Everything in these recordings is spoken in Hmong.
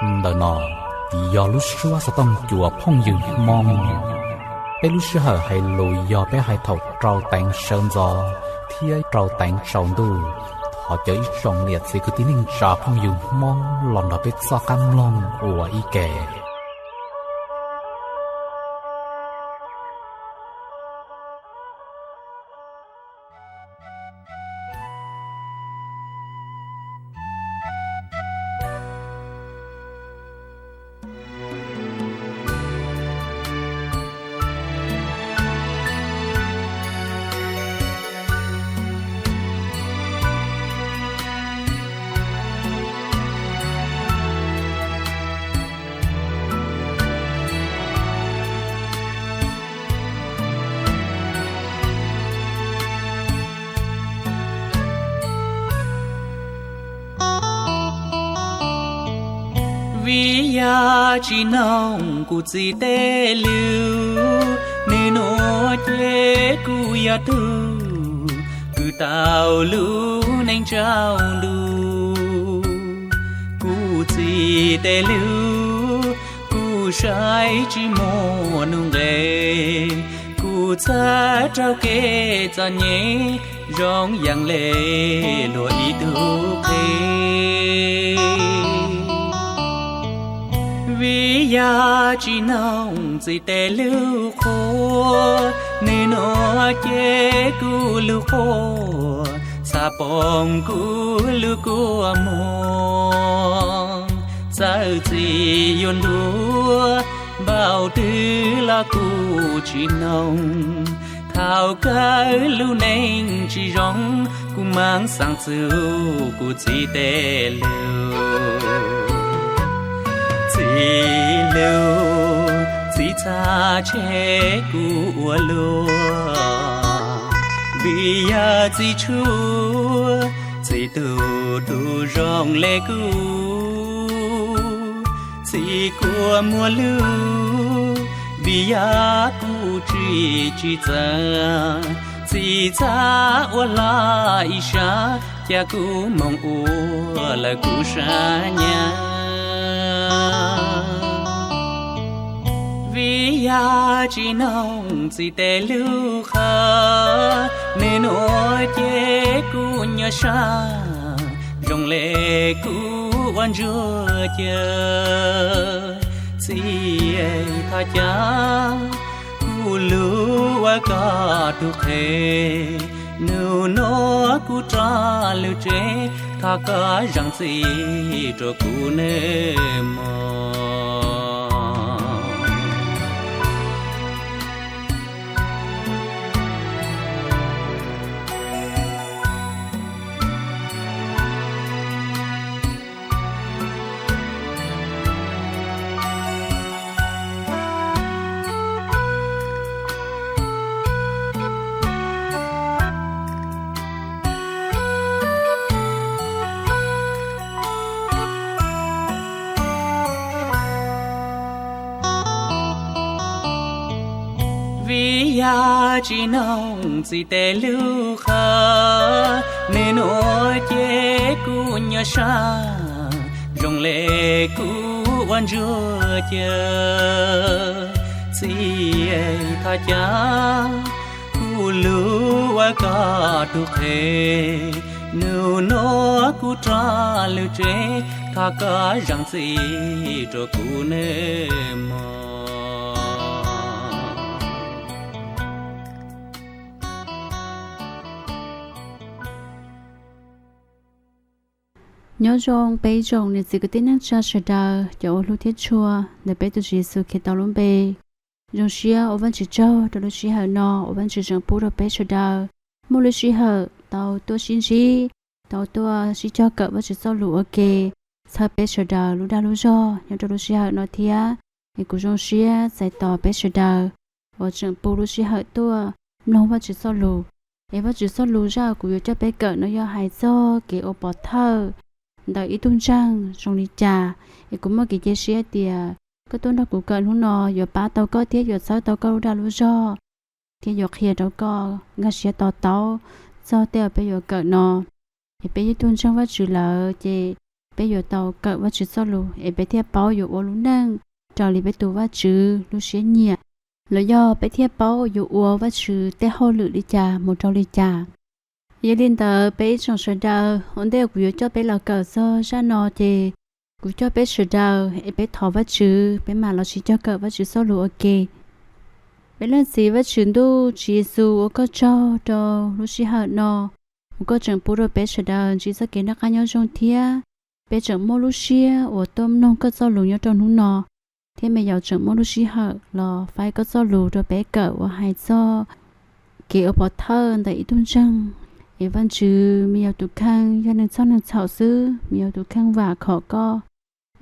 Ntawm no yog lub suab xov tooj cua phooj ywg Hmoob. Peb lub sij hawm hais lus yog peb hais thaum rau teev sawv ntxov thiab rau teev tsaus ntuj. Thov caw ib tsoom niam txiv kwv tij neej tsa phooj ywg Hmoob los nrog peb txoj qab mloog ua ib ke. Vim yog tsis noog kuv txiv tej lus, nws nuav ces kuv yog tug kws tau lub neej tsaus ntuj. Kuv txiv tej lus kuv saib tsis muaj nuj nqes, kuv txhawb raug kev txom nyem zoo yam le luag ib tug qhev. Vim yog tsis noog txiv tej lus qhuas, nws nuav ces kuv lub quas xa poob kuv lub kua muag. Txawm txiv yuav ntuas npaum twg los kuv tsis noog. Thaum kawg lub neej tsis zoo, kuv maam xaam txug kuv txiv tej lus. Txiv lus, txiv txhaj tseg kuv ua luag, vim yog txiv tshua txiv tug tug zoo le kuv. Txiv kua muag lug, vim yog kuv tsis tsim txawv, txiv txhaj ua hlo ib sab, ca kuv moog ua lawm kuv sab nyab. Vim yog tsis noog txiv tej lus qhas, nws nuav ces kuv nyuaj sab, zoo le kuv ua ntsuag caw. Txiv thov caw kuv lug ua koj tug qhev, nub nuav kuv rov lug tsev, thov koj zaam txim rua kuv nawb mog. Vim yog tsis noog txiv tej lus qhas, nub nuav ces kuv nyuaj sab, zoo le kuv ua ntsuag caw. Txiv thov caw kuv lug ua koj tug qhev, nub nuav kuv rov lug tsev, thov koj zaam txim rua kuv nawb mog. Nyob zoo peb ib tsoom niam txiv kwv tij neej tsa sawv daws cov uas hlub thiab tshua ntawm peb tus Tswv Yexus Khetos lub npe. Zoo siab ua Vajtswv tsaug rau lub sij hawm no uas Vajtswv tseem pub rau peb sawv daws muaj lub sij hawm tau tuaj sib ntsib, tau tuaj sib cog kawm Vajtswv txoj lus ua ke, txhawb peb sawv daws lub dag lub zog nyob rau lub sij hawm no thiab. Es kuv zoo siab txais tos peb sawv daws uas tseem pub lub sij hawm tuaj mloog Vajtswv txoj lus. Es Vajtswv txoj lus zaj kuv yuav coj peb kawm no yog hais txog kev ua pov thawj ntawm ib tug ntseeg zoo li cas. Es kuv muaj kev cia siab tias koj tuaj nrog kuv kawm hnub no yuav pab tau koj thiab yuav txhawb tau koj lub dag lub zog, thiab yuav qhia rau koj nkag siab to taub txog tej uas peb yuav kawm no. Es peb yog ib tug ntseeg Vajtswv lawm ces peb yuav tau kawm Vajtswv txoj lus es peb thiaj paub yuav ua lub neej raws li peb tus Vajtswv lub siab nyiam, los yog peb thiaj paub yuav ua Vajtswv tej hauj lwm li cas mus rau li cas. Yog li ntawd peb ib tsoom sawv daws, ua ntej kuv yuav coj peb los kawm txog zaj no ces kuv coj peb sawv daws es peb thov Vajtswv, peb mam los sib cog kawm Vajtswv txoj lus ua ke. Peb leej txiv Vajtswv ntuj, Tswv Yexus, ua koj tsaug rau lub sij hawm no uas koj tseem pub rau peb sawv daws ntsib txoj kev noj qab nyob zoo thiab peb tseem muaj lub siab uas tuaj mloog koj txoj lus nyob rau hnub no, thiab me yaus tseem muaj lub sij hawm los faib koj txoj lus rau peb kawm uas hais txog kev ua pov thawj ntawm ib tug ntseeg. Es Vajtswv, me yaus tus kheej yog neeg txhoj neeg txhaum xwb, me yaus tus kheej vam khom koj.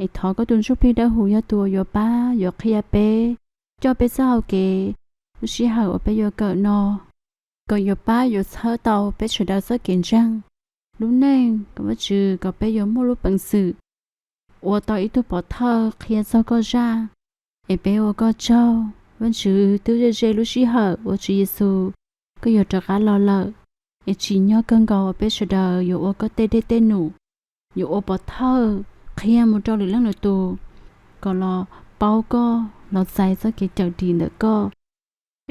Es thov koj tus Ntsuj Plig Dawb Huv yog tus uas yuav pab yuav qhia peb, coj peb txoj hau kev lub sij hawm uas peb yuav kawm no, kom yuav pab yuav txhawb tau peb sawv daws txoj kev ntseeg, lub neej, kom Vajtswv kom peb yuav muaj lub peev xwm ua tau ib tug pov thawj qhia txog koj zaj. Es peb ua koj tsaug, Vajtswv, twb ze ze lub sij hawm uas Tswv Yexus koj yuav rov qab los lawm. Es tsim nyog kawg nkaus uas peb sawv daws yuav ua koj tej dej tej num, yuav ua pov thawj qhia mus rau lwm leej lwm tus kom los paub koj, los txais txoj kev cawm dim ntawm koj.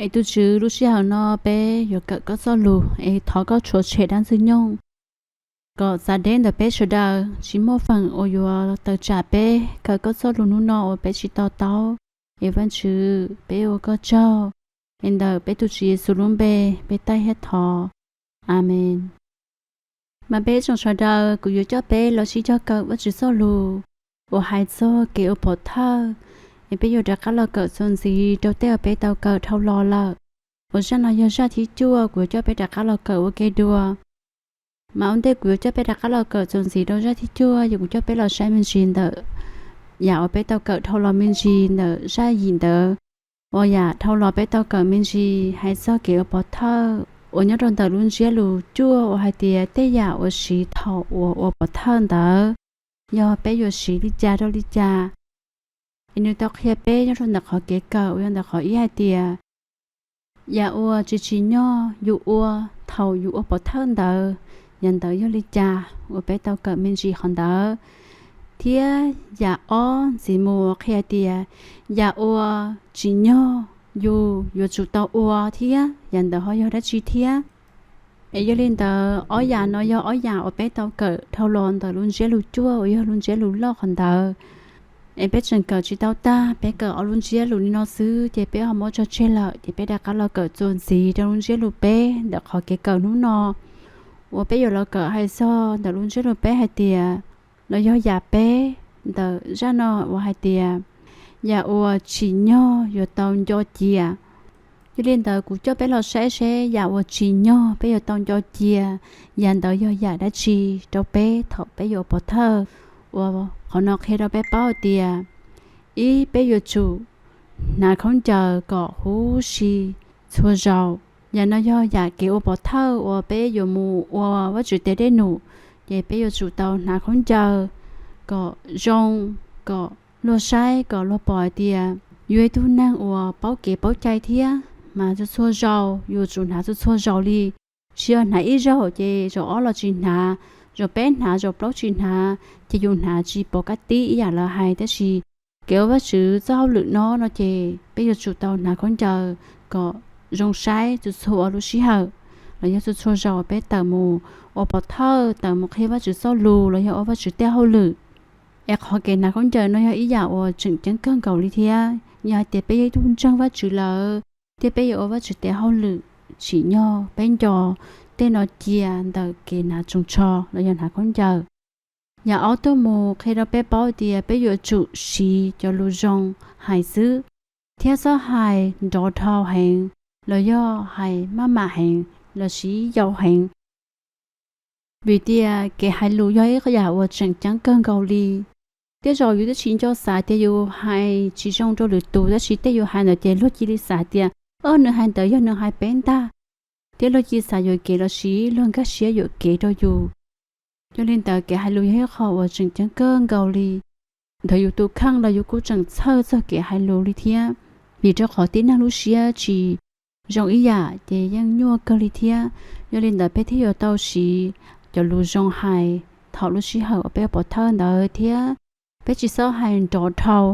Es tus Tswv, lub sij hawm no peb yuav kawm koj txoj lus, es thov koj tshua tshem dab Ntxwg Nyoog kom txav deb ntawm peb sawv daws, tsis muaj feem uas yuav tawm tsam peb kawm koj txoj lus hnub no uas peb tsis to taub. Es Vajtswv, peb ua koj tsaug. Es ntawm peb tus Tswv Yexus lub npe peb taij thiab thov. Amees. Mas peb tsoom sawv daws, kuv yuav coj peb los sib cog kawm Vajtswv txoj lus uas hais txog kev ua pov thawj. Es peb yuav rov qab los kawm txuas ntxiv rau tej uas peb tau kawm dhau los lawm. Uas zaj no yog zaj thib cuaj, kuv yuav coj peb rov qab los kawm ua ke dua. Mas ua ntej kuv yuav coj peb rov qab los kawm txuas ntxiv rau zaj thib cuaj, yog kuv coj peb los saib me ntsis ntawm yam uas peb tau kawm dhau los me ntsis ntawm zaj yim ntawd, uas yam dhau los peb tau kawm me ntsis hais txog kev ua pov thawj uas nyob rau ntawm lub ntsiab lus cuaj uas hais tias tej yam uas siv thaum uas ua pov thawj ntawd yog peb yuav siv li cas rau li cas. Es nws tau qhia peb nyob rau ntawm qhov kev kawm uas yog ntawm qhov ib hais tias yam uas tsis tsim nyog yus ua thaum yus ua pov thawj ntawd, yam ntawd yog li cas uas peb tau kawm me ntsis qhov ntawd. Thiab yam ob ntxiv mus qhia tias yam uas tsim nyog yus yuav tsum tau ua thiab yam ntawd ho yog dab tsi thiab. Es yog li ntawd ob yam no yog ob yam uas peb tau kawm dhau los ntawm lub ntsiab lus cuaj uas yog lub ntsiab lus loj qhov ntawd. Es peb tseem kawm tsis tau tag, peb kawm ob lub ntsiab lus li no xwb ces peb ho muab tso tseg lawm, ces peb rov qab los kawm txuas ntxiv rau lub ntsiab lus peb ntawm qhov kev kawm hnub no uas peb yuav los kawm hais txog ntawm lub ntsiab lus peb hais tias, los yog yam peb ntawm zaj no uas hais tias yam uas tsim nyog yuav tau nco cia. Yog li ntawd kuv coj peb los saib seb yam uas tsim nyog peb yuav tau nco cia, yam ntawd yog yam dab tsi rau peb thaum peb yuav ua pov thawj. Uas qhov no qhia rau peb paub hais tias, ib, peb yuav tsum hnav khaub ncaws kom huv si txhua zaus. Yam no yog yam kev ua pov thawj uas peb yuav mus ua Vajtswv tes dej num, ces peb yuav tsum tau hnav khaub ncaws kom zoo, kom luag saib, kom luag pom hais tias yus ib tug neeg uas paub kev paub cai thiab. Mas txhua txhua zaus yus tsum hnav txhua txhua zaus li, tsis yog hnav ib zaug ces zaum ob los tsis hnav, zaum peb hnav, zaum plaub tsis hnav, ces yus hnav tsis pom qab tib ib yam lawv hais. Tab sis kev ua Vajtswv txoj hauj lwm no no ces peb yuav tsum tau hnav khaub ncaws kom zoo saib txhua txhua lub sij hawm, los yog txhua txhua zaus peb tawm mus ua pov thawj, tawm mus qhia Vajtswv txoj lus los yog ua Vajtswv tej hauj lwm. Es qhov kev hnav khaub ncaws no yog ib yam uas tseem ceeb kawg nkaus li thiab. Yog hais tias peb yog ib tug ntseeg Vajtswv lawm thiab peb yuav ua Vajtswv tes hauj lwm, tsim nyog peb nco tej no cia ntawm kev hnav tsoos tsho los yog hnav khaub ncaws. Yam ob tuaj mus qhia rau peb paub tias peb yuav tsum siv cov lus zoo hais xwb, thiab txhob hais nrov dhau heev, los yog hais maj mam heev, los sis yau heev. Vim tias kev hais lus yog ib yam uas tseem ceeb kawg nkaus li. Tej zaum yus twb tsis nco xav tias yus hais tsis zoo rau lwm tus, tab sis tej yus hais ntawd ces luag cia li xav tias, o, nws hais ntawd yog nws hais peb ntag, thiab luag cia li xav yuam kev los sis luag nkag siab yuam kev rau yus. Yog li ntawd kev hais lus yog ib qho uas tseem ceeb kawg nkaus li. Ntawm yus tus kheej los yus kuj tseem txhawj txog kev hais lus li thiab. Vim rau qhov tib neeg lub siab tsis zoo ib yam ces yeej nyuaj kawg li thiab. Yog li ntawd peb thiaj yuav tau siv cov lus zoo hais, thaum lub sij hawm uas peb ua pov thawj ntawd thiab peb tsis txhob hais nrov dhau.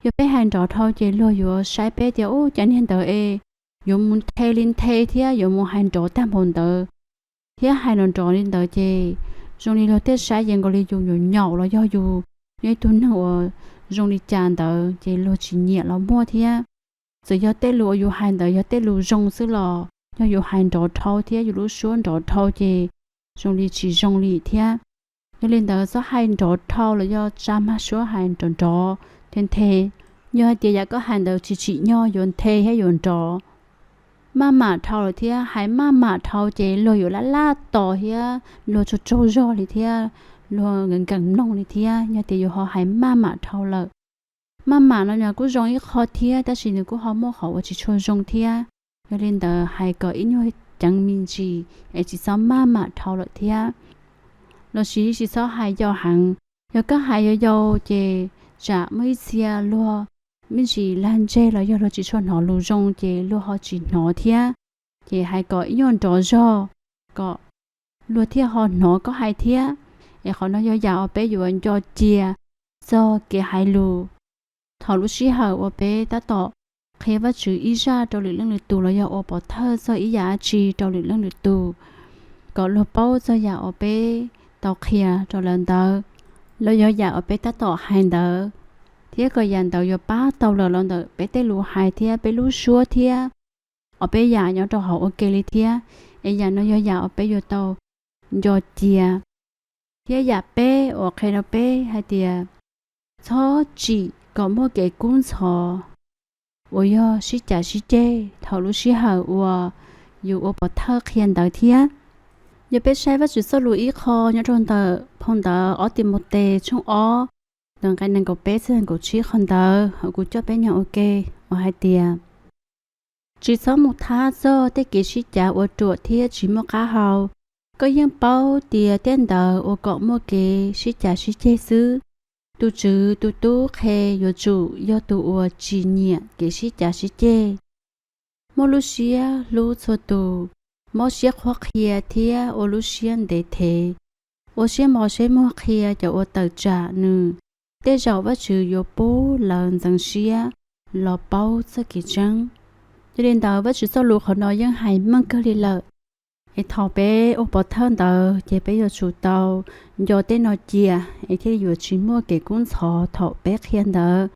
Yog peb hais nrov dhau ces luag yuav saib peb tias ub, cov niag ntawd es yuav mus nthe li nthe thiab yuav mus hais nrov tag npaum ntawd thiab hais nrov nrov li ntawd ces zoo li luag thiaj saib ces nkaus li yus nyaum nyaum los yog yus yog ib tug neeg uas zoo li cas ntawd ces luag tsis nyiam los muaj thiab. Txawm yog tej lus uas yus hais ntawd yog tej lus zoo xwb los yog yus hais nrov dhau thiab yus lub suab nrov dhau ces zoo li tsis zoo li thiab. Yog li ntawd txhob hais nrov dhau los yog tsa mag suab hais nrov nrov thiab nthe. Yog hais tias yam koj hais ntawd tsis tsim nyog yuav nthe thiab yuav nrov maj mam dhau lawm thiab hais maj mam dhau ces luag yuav laj laj tos thiab luag tsaug tsaug zog li thiab luag nkees nkees mloog li thiab yog tias yus ho hais maj mam dhau lawm. Maj mam no mas kuj zoo ib qho thiab tab sis nws kuj ho muaj qhov uas tsis tshua zoo thiab. Yog li ntawd hais kom ib nyuag ceev me ntsis es tsis txhob maj mam dhau lawm thiab. Los sis tsis txhob hais yau heev. Yog koj hais yau yau ces tsam muaj ib txhia luag me ntsis lag ntseg los yog luag tsis tshua hnov lus zoo ces luag ho tsis hnov thiab. Ces hais kom ib nyuag nrov zog kom luag thiaj ho hnov koj hais thiab. Es qhov no yog yam uas peb yuav nco cia txog kev hais lus. Thaum lub sij hawm uas peb tab tom qhia Vajtswv ib zaj rau lwm leej lwm tus los yog ua pov thawj txog ib yam dab tsi rau lwm leej lwm tus kom luag paub txog yam uas peb tau qhia rau lawv ntawd los yog yam uas peb tab tom hais ntawd, thiab kom yam ntawd yuav pab tau lawv los ntawm peb tej lus hais thiab peb lub suab thiab uas peb yam nyob rau hauv ua ke li thiab. Es yam no yog yam uas peb yuav tau nco cia. Thiab yam peb uas qhia rau peb hais tias txhob tsim kom muaj kev kub ntxhov uas yog sib cav sib ceg thaum lub sij hawm uas yus ua pov thawj qhia ntawd thiab. Yog peb saib Vajtswv txoj lus ib qho nyob rau ntawm phau ntawv ob Timautes tshooj ob, ntawm nqe nees nkaum peb txog nees nkaum tsib qhov ntawd uas kuv coj peb nyeem ua ke uas hais tias tsis txhob mus thab txog tej kev sib cav uas ruam thiab tsis muaj qab hau. Koj yeej paub tias tej ntawd ua kom muaj kev sib cav sib ceg xwb. Tus Tswv tus tub qhe yuav tsum yog tus uas tsis nyiam kev sib cav sib ceg, muaj lub siab hlub txhua tus, mob siab qhuab qhia thiab ua lub siab ntev thev, ua siab mos siab muag qhia cov uas tawm tsam nws. Tej zaum Vajtswv yuav pub lawv ntxeev siab los paub txoj kev tseeb. Yog li ntawd Vajtswv txoj lus qhov no yeej hais meej kawg li lawm. Es thaum peb ua pov thawj ntawd ces peb yuav tsum tau nco tej no cia es thiaj li yuav tsis muaj kev kub ntxhov thaum peb qhia ntawd,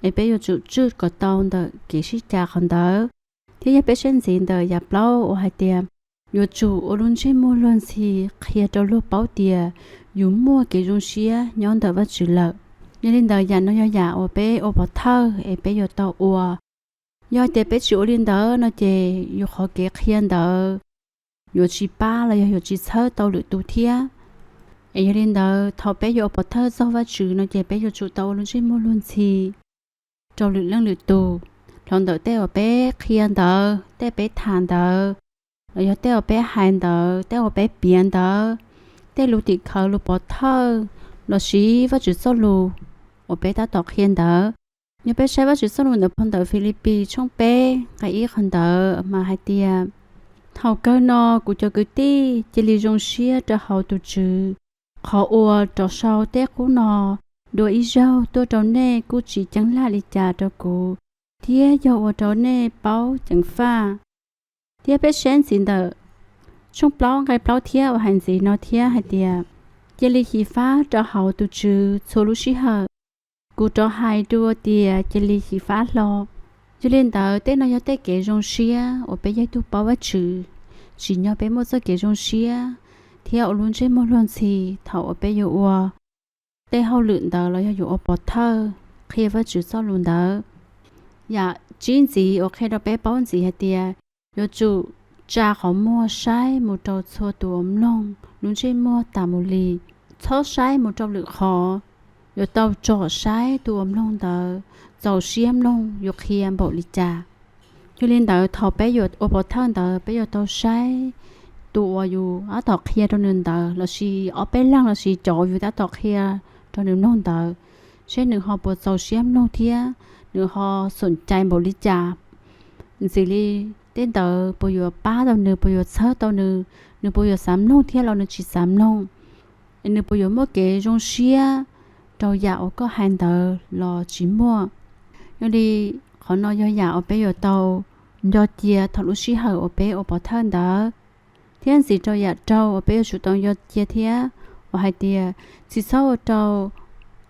es peb yuav tsum tswj kom tau ntawm kev sib cav qhov ntawd. Thiab yog peb saib ntxiv ntawm yam plaub uas hais tias yuav tsum ua lub ntsej muag luag ntxhi qhia rau luag paub tias yus muaj kev zoo siab nyob ntawm Vajtswv lawm. Yog li ntawd yam no yog yam uas peb ua pov thawj es peb yuav tau ua. Yog tias peb tsis ua li ntawd no ces yus qhov kev qhia ntawd yuav tsis pab los yog yuav tsis txhawb tau lwm tus thiab. Es yog li ntawd thaum peb yuav ua pov thawj txog Vajtswv no ces peb yuav tsum tau ua lub ntsej muag luag ntxhi rau lwm leej lwm tus, hlo ntawm tej uas peb qhia ntawd, tej peb tham ntawd, los yog tej uas peb hais ntawd, tej uas peb piav ntawd, tej lus tim khawv lus pov thawj, los sis Vajtswv txoj lus uas peb tab tom qhia ntawd. Yog peb saib Vajtswv txoj lus ntawm phau ntawv Filipis tshooj peb nqe ib qhov ntawd mas hais tias thaum kawg no kuv cov kwv tij, cia li zoo siab rau hauv tus Tswv. Qhov uas rov sau tej qub no dua ib zaug tuaj rau nej kuj tsis ceeb laj li cas rau kuv, thiab yog ua rau nej paub ceev faj. Thiab peb saib ntxiv ntawm tshooj plaub nqe plaub thiab uas hais ntxiv no thiab hais tias cia li xyiv fab rau hauv tus Tswv txhua lub sij hawm. Kuv rov hais dua tias cia li xyiv fab hlo. Yog li ntawd tej no yog tej kev zoo siab uas peb yog ib tug paub Vajtswv, tsim nyog peb muaj txoj kev zoo siab thiab ua lub ntsej muag luag ntxhi thaum uas peb yuav ua tej hauj lwm ntawd los yog yuav ua pov thawj qhia Vajtswv txoj lus ntawd. Yam tsib ntxiv uas qhia rau peb paub ntxiv hais tias yuav tsum tsa qhov muag saib mus rau txhua tus uas mloog lub ntsej muag tas mus li, txhob saib mus rau lwm qhov. Yuav tau tsom saib tus uas mloog ntawd txaus siab mloog yus qhia npaum li cas. Yog li ntawd thaum peb yuav ua pov thawj ntawd peb yuav tau saib tus uas yus tab tom qhia rau nws ntawd los sis ob peb leeg los sis cov yus tab tom qhia rau nws mloog ntawd, seb nws ho puas txaus siab mloog thiab nws ho xoom cai npaum li cas. Ntxim li tej ntawd puas yuav pab tau nws, puas yuav txhawb tau nws, nws puas yuav xav mloog thiab los nws tsis xav mloog. es nws puas yuav muaj kev zoo siab rau yam uas koj hais ntawd los tsis muaj. Yog li qhov no yog yam uas peb yuav tau nco cia thaum lub sij hawm uas peb ua pov thawj ntawd. Thiab ntxiv rau yam rau uas peb yuav tsum tau nco cia thiab uas hais tias tsis txhob ua rau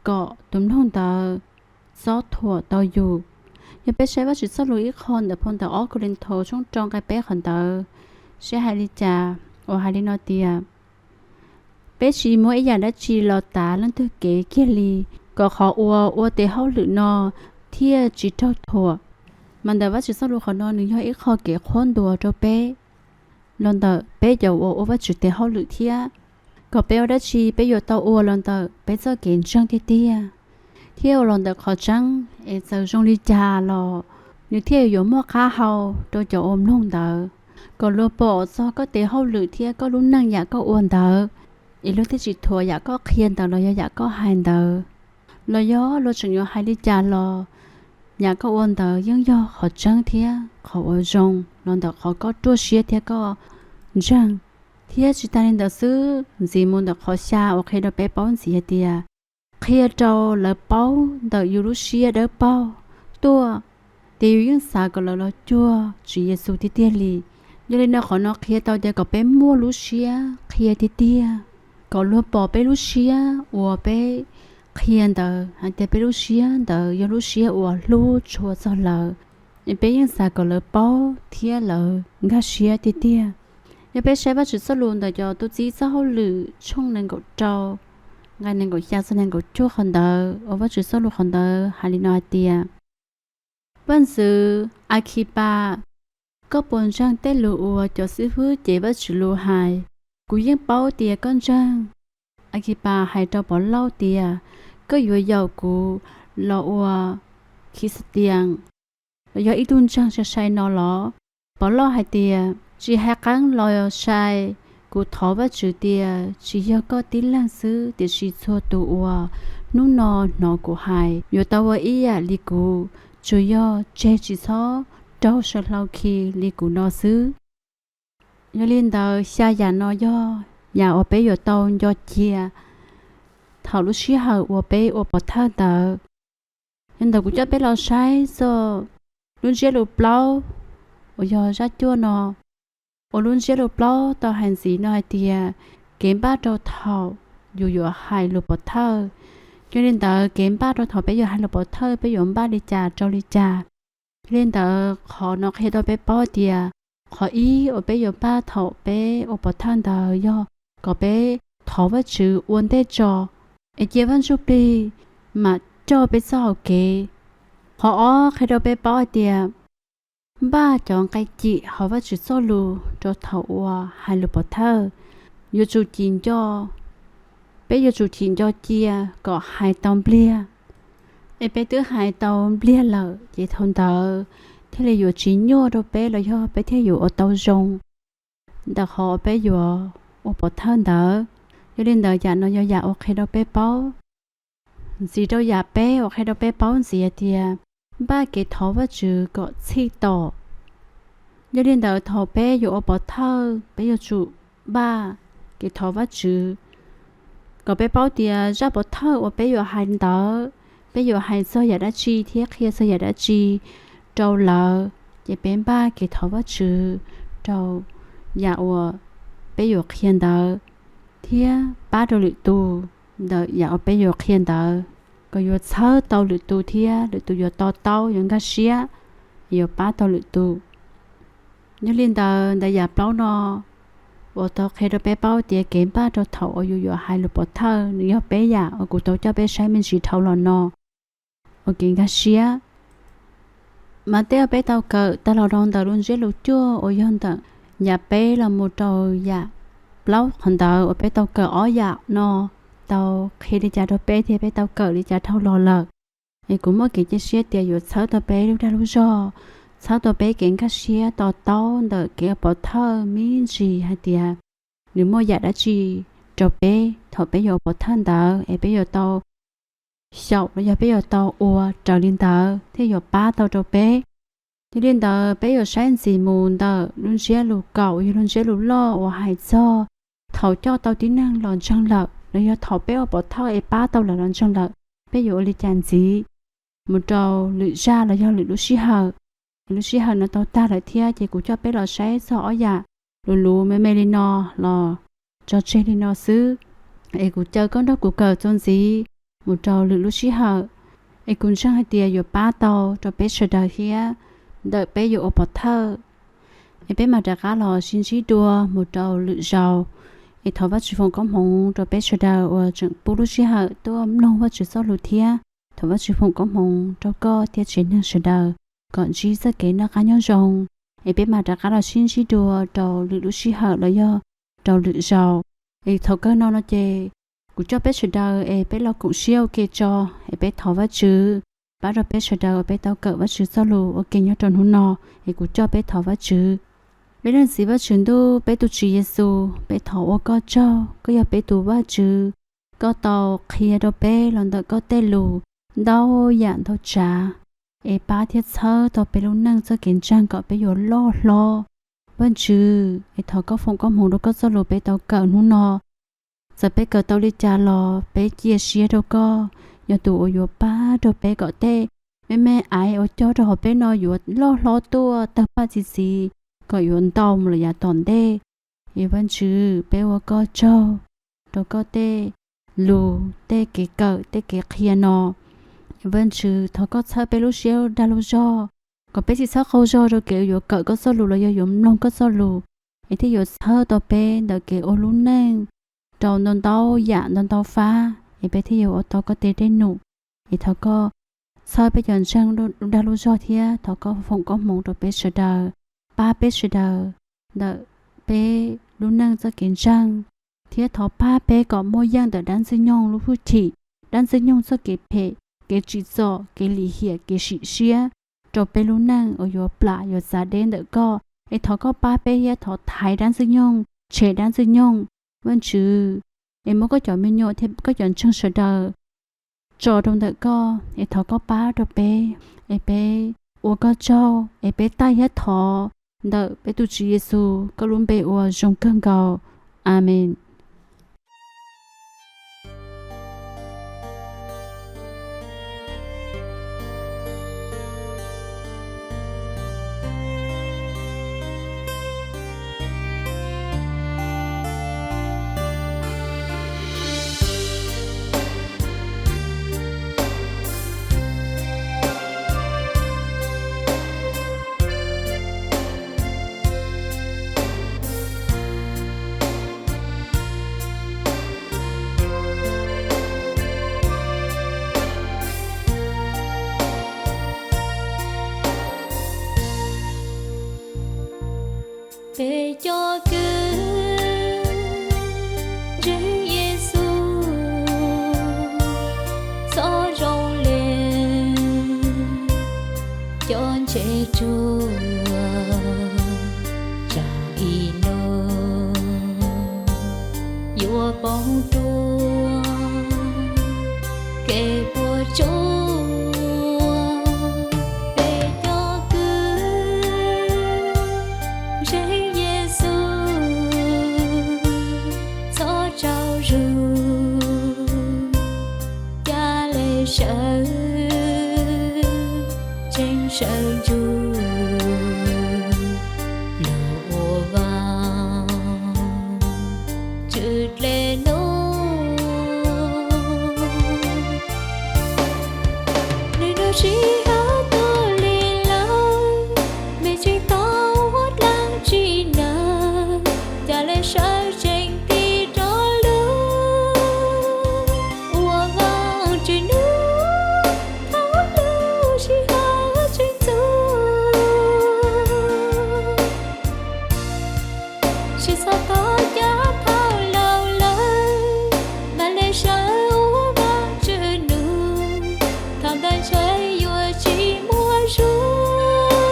kom tus mloog ntawd txob thuam tau yus. Yog peb saib Vajtswv txoj lus ib qho ntawm phau ntawv ob Kauleethaus tshooj rau nqe peb qhov ntawd, saib hais li cas uas hais li no tias, peb tsis muab ib yam dab tsi los tav leej twg kev kiag li, kom qhov uas ua tes hauj lwm no thiaj tsis raug thuam. Mas ntawm Vajtswv txoj lus qhov no nws yog ib qho kev qhuab ntuas rau peb los ntawm peb cov uas ua Vajtswv tes hauj lwm thiab, kom peb ua dab tsi peb yuav tau ua los ntawm peb txoj kev ntseeg tiag tiag, thiab ua los ntawm qhov tseeb, es txawm zoo li cas los nws thiaj yuav muaj qab hau rau cov uas mloog ntawd, kom luag pom txog koj tes hauj lwm thiab koj lub neej yam koj ua ntawd, es luag thiaj tsis thuam yam koj qhia ntawd los yog yam koj hais ntawd. Los yog luag tseem yuav hais li cas los yam koj ua ntawd yeej yog qhov tseeb thiab qhov uas zoo los ntawm qhov koj ruaj siab thiab koj ntseeg. Thiab tsis tas li ntawd xwb, ntxiv mus ntawm qhov xya uas qhia rau peb paub ntxiv hais tias, qhia rau lawv paub ntawm yus lub siab dawb paug tuaj, ces yus yeej xav kom lawv los cuag Tswv Yexus tiag tiag li. Yog li no qhov no qhia tau tias kom peb muaj lub siab qhia tiag tiag, kom luag pom peb lub siab uas peb qhia ntawd hais tias peb lub siab ntawd yog lub siab uas hlub tshua txog lawv, es peb yeej xav kom lawv paub thiab lawv nkag siab tiag tiag. Yog peb saib Vajtswv txoj lus ntawm cov tub txib txoj hauj lwm tshooj nees nkaum rau, nqe nees nkaum xya txog nees nkaum cuaj qhov ntawd, uas Vajtswv txoj lus qhov ntawd hais li no hais tias, Vaj ntxwv Akhipas, koj puas ntseeg tej lus uas cov xib hwb cev Vajtswv lus hais? Kuv yeej paub tias koj ntseeg. Akhipas hais rau Pov Lauj tias, koj yuav yaum kuv los ua Khis Tias, los yog ib tug ntseeg sai sai no los? Pov Lauj hais tias, tsis hais qeeb los sai, kuv thov Vajtswv tias tsis yog koj tib leeg xwb, tiam sis txhua tus uas hnub no hnov kuv hais yuav tau ua ib yam li kuv, tsuas yog tseg tsis txhob raug saw hlau khi li kuv no xwb. Yog li ntawd xya yam no yog yam uas peb yuav tau nco cia thaum lub sij hawm uas peb ua pov thawj ntawd. Yog ntawd kuv coj peb los saib txog lub ntsiab lus plaub uas yog zaj cuaj no, uas lub ntsiab lus plaub tau hais ntxiv no hais tias, kev npaj rau thaum yus yuav hais lus pov thawj. Yog li ntawd kev npaj rau thaum peb yuav hais lus pov thawj peb yuav npaj li cas rau li cas. Yog li ntawd qhov no qhia rau peb paub tias qhov ib uas peb yuav npaj thaum peb ua pov thawj ntawd yog kom peb thov Vajtswv ua ntej tso, es cia Vaj Ntsujplig mam coj peb txoj hau kev. Qhov ob qhia rau peb paub hais tias npaj cov nqe cim hauv Vajtswv txoj lus rau thaum uas hais lus pov thawj. Yuav tsum cim nco, peb yuav tsum cim nco cia kom hais tau npliag. Es peb twb hais tau npliag lawm ces thaum ntawd thiaj li yuav tsis nyuaj rau peb los yog peb thiaj yuav ua tau zoo ntawm qhov peb yuav ua pov thawj ntawd. Yog li ntawd yam no yog yam uas qhia rau peb paub. Ntxiv rau yam peb uas qhia rau peb paub ntxiv hais tias npaj kev thov Vajtswv kom txhij tos. Yog li ntawd thaum peb yuav ua pov thawj peb yuav tsum npaj kev thov Vajtswv kom peb paub tias zaj pov thawj uas peb yuav hais ntawd, peb yuav hais txog yam dab tsi thiab qhia txog yam dab tsi rau lawv, ces peb npaj kev thov Vajtswv rau yam uas peb yuav qhia ntawd, thiab pab rau lwm tus ntawm yam uas peb yuav qhia ntawd, kom yuav txhawb tau lwm tus thiab lwm tus yuav to taub, yuav nkag siab, yuav pab tau lwm tus. Yog li ntawd ntawm yam plaub no uas tau qhia rau peb paub tias kev npaj rau thaum uas yus yuav hais lus pov thawj nws yog peb yam uas kuv tau coj peb saib me ntsis dhau los no ua kev nkag siab. Mas tej uas peb tau kawm tag los rau ntawm lub ntsiab lus cuaj uas yog ntawm yam peb los mus rau yam plaub qhov ntawd uas peb tau kawm ob yam no tau qhia li cas rau peb thiab peb tau kawm li cas dhau los lawm. Es kuv muaj kev cia siab tias yuav txhawb tau peb lub dag lub zog, txhawb tau peb kev nkag siab to taub ntawm kev ua pov thawj me ntsis hais tias nws muaj yam dab tsi rau peb thaum peb yuav ua pov thawj ntawd es peb yuav tau xyaum los yog peb yuav tau ua raws li ntawd thiaj yuav pab tau rau peb. Yog li ntawd peb yuav saib ntxiv mus ntawm lub ntsiab lus kaum, yog lub ntsiab lus loj uas hais txog thaum coj tau tib neeg los ntseeg lawm. los yog thaum peb ua pov thawj es pab tau lawv los ntseeg lawm, peb yuav ua li cas ntxiv mus rau lwm zaj los yog lwm lub sij hawm. Lub sij hawm no tau tag lawm thiab ces kuv coj peb los saib txog ob yam luv luv me me li no los tso tseg li no xwb, es kuv caw koj nrog kuv kawm txuas ntxiv mus rau lwm lub sij hawm. Es kuv ntseeg hais tias yuav pab tau rau peb sawv daws thiab ntawm peb yuav ua pov thawj. Es peb mam rov qab los sib ntsib dua mus rau lwm zaus. Es thov Vajtswv foom koob hmoov rau peb sawv daws uas tseem pub lub sij hawm tuaj mloog Vajtswv txoj lus thiab thov Vajtswv foom koob hmoov rau koj thiab tsev neeg sawv daws kom ntsib txoj kev noj qab nyob zoo. Es peb mam rov qab los sib ntsib dua rau lwm lub sij hawm los yog rau lwm zaus. Es thaum kawg no no ces kuv coj peb sawv daws es peb los koom siab ua ke tso, es peb thov Vajtswv pab rau peb sawv daws uas peb tau kawm Vajtswv txoj lus ua ke nyob rau hnub no. Es kuv coj peb thov Vajtswv. Peb leej txiv Vajtswv ntuj, peb tus Tswv Yexus, peb thov ua koj tsaug, koj yog peb tus Vajtswv. Koj tau qhia rau peb los ntawm koj tej lus ntau yam ntau tsav, es pab thiab txhawb tau peb lub neej txoj kev ntseeg kom peb yuav loj hlob. Vajtswv, es thov koj foom koob hmoov rau koj txoj lus peb tau kawm hnub no. Txawm peb kawm tau li cas los peb cia siab rau koj, yog tus uas yuav pab rau peb kom tej me me aiv uas cog rau hauv peb no yuav loj hlob tuaj tawg paj txi txiv, kom yuav ntau mus lawm yav tom ntej. Es Vajtswv, peb ua koj tsaug rau koj tej lus, tej kev kawm, tej kev qhia no. Vajtswv, thov koj txhawb peb lub siab dag lub zog, kom peb tsis txhob qaug zog rau kev yuav kawm koj txoj lus los yog yuav mloog koj txoj lus, es thiaj yuav txhawb tau peb ntawm kev ua lub neej rau ntau ntau yam ntau ntau fab, es peb thiaj yuav ua tau koj tej dej num. Es thov koj txhawb peb cov ntseeg dag lub zog thiab thov koj foom koob hmoov rau peb sawv daws, pab peb sawv daws ntawm peb lub neej txoj kev ntseeg, thiab thov pab peb kom muaj yeej ntawm dab ntxwg nyoog lub hwj chim, dab ntxwg nyoog txoj kev phem, kev tsim txom, kev lim hiam, kev sim siab rau peb lub neej uas yuav plam yuav txav deb ntawm koj. Es thov koj pab peb thiab thov thaiv dab ntxwg nyoog, tshem dab ntxwg nyoog. Vajtswv, es muab koj cov me nyuam thiab koj cov ntseeg sawv daws tso rau ntawm koj, es thov koj pab rau peb, es peb ua koj tsaug, es peb taij thiab thov ntawm peb tus Tswv Yexus koj lub npe uas zoo kawg nkaus. Amees. Peb cov kwv ntseeg Yexus, txhob zoo li cov ntses ruag, tsam ib hnub yuav poob ruaj kev puas tsuaj. Peb cov kwv ntseeg Yexus, txhob tsaug zug, ca le sawv tseem sawv ntsug lug ua Vaajtswv dle nuav. Nwg nub sij hawm tuaj le lawm, mej tseem tau huab dlaab tsi nawb, ca le sawv tsees tig rov lug ua Vaajtswv nub, thaum lub sij hawm tseem txug. Tsis txhob thov ca thaum laug lawm, mam le sawv ua Vaajtswv nub, thaum ntawd ntshe yuav tsis muaj zug,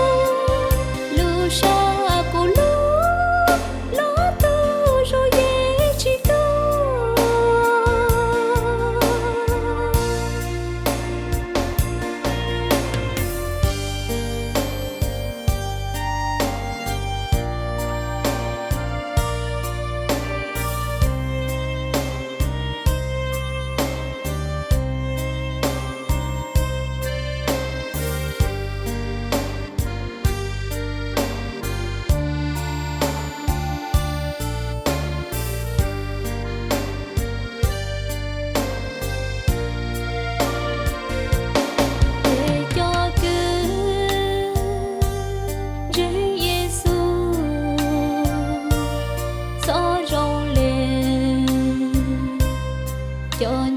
lub sab kuv lub los tug zoo yeej tsis tuaj.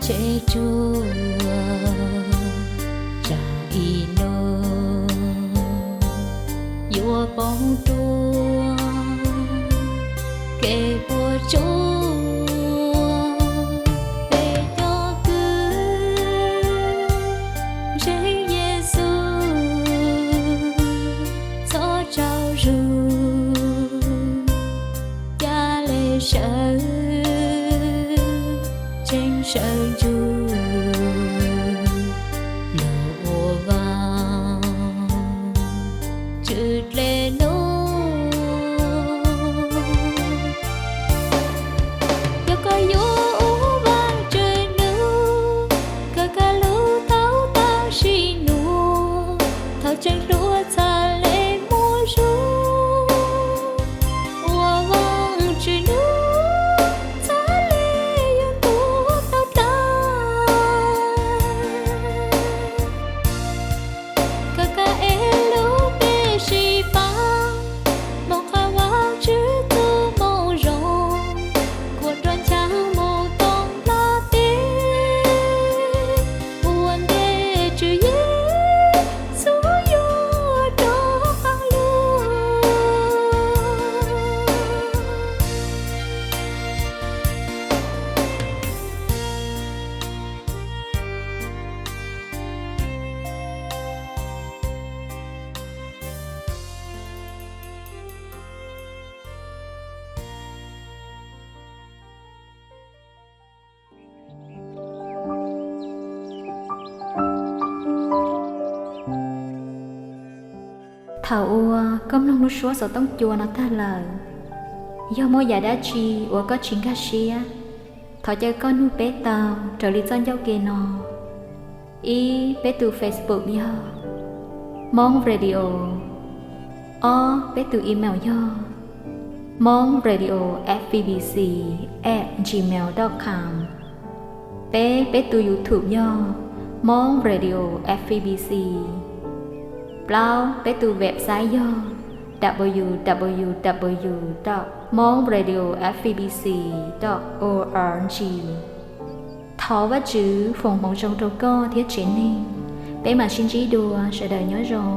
Tsev tsuas tsam ib hnub yuav poob tuaj, kev puas tsuaj peb cov kwv ntseeg Yexus txhob tsaug zog. Ca le sawv tseem sawv ntsug los ua Vaajtswv dle nuav. Yog koj yuav ua Vaajtswv nub, koj kaj lug tau tau sim nuav. Thaus tseem hluas txhaj le muaj zug, ua Vaajtswv nub txhaj le yuav tuag tau dlawg. Koj kaj es lub npe sib faib moog qha Vaajtswv txuj moo zoo, kuas rua nchaag moog too nplaj teb, ua ntej Tswv Yexus yuav rov qaab lug. Thaum uas koj mloog lub suab xov tooj cua no tag lawm, yog muaj yam dab tsi uas koj tsis nkag siab, thov caw koj nug peb tau raws li txoj ncauj ke no. Ib, peb tus Facebook yog Hmoob Radio. Ob, peb tus email yog hmongbradio F B B C at gmail dot com. Peb, peb tus YouTube yog Hmoob Radio F B B C. Plaub, peb tus website yog W W W dot hmongbradio F B B C dot org. Thov Vajtswv foom hmoov zoo rau koj thiab tsev neeg. Peb mam sib ntsib dua, sawv daws nyob zoo.